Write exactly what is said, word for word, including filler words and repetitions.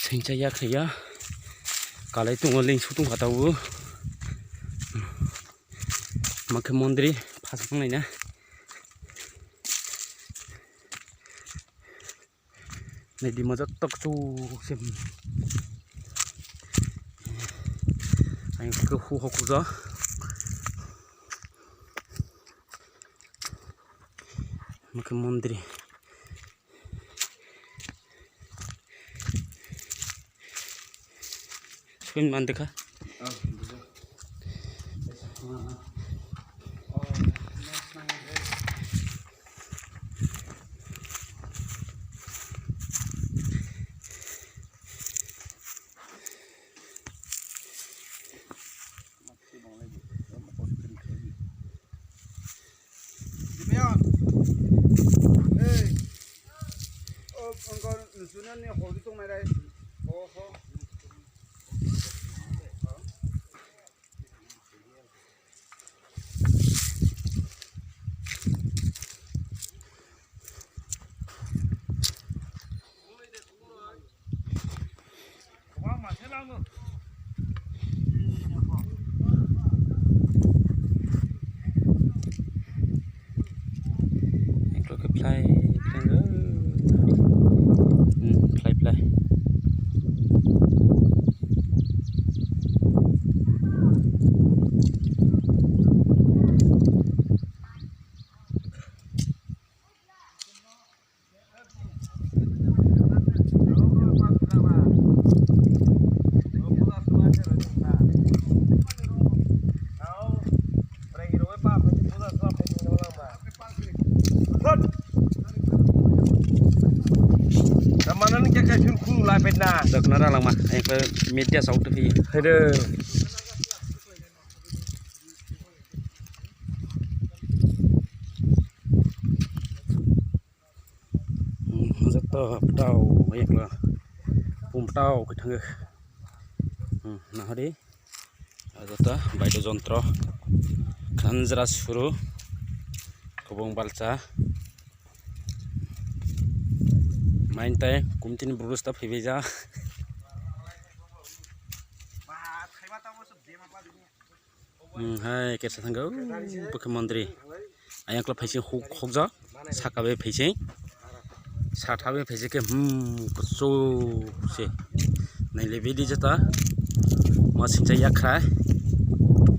Thengcha yak ya. Kalai tongo, lengsu tongkha tabuk. Makhe mondri phasang naina. Nai di moja tok chu se. Ang ke hu ho kuja. Makhe mondri. Swim man dekha. Eklok khe phlai, phlai, hmm, phlai, phlai. Manani kya kya chun khulu lai petna. Dok nara langma, ekbar media saut phi. Hede. Hmm, joto ptau, ayakla. Pum ptau khe thangwi. Hmm, nahari. Joto baida jontro. Khanjra suru. Kubung balcha. Main tai kumtini burus ta phaibaija. Hmm, hai, kesa thangkha, o, bokhe mondri. Ayang kla phaising huk, hukjak, saka bai phaising. Satha bai phaising khe, hmm, kuchuk se. Naile bidi jata. Ma singcha yakhra.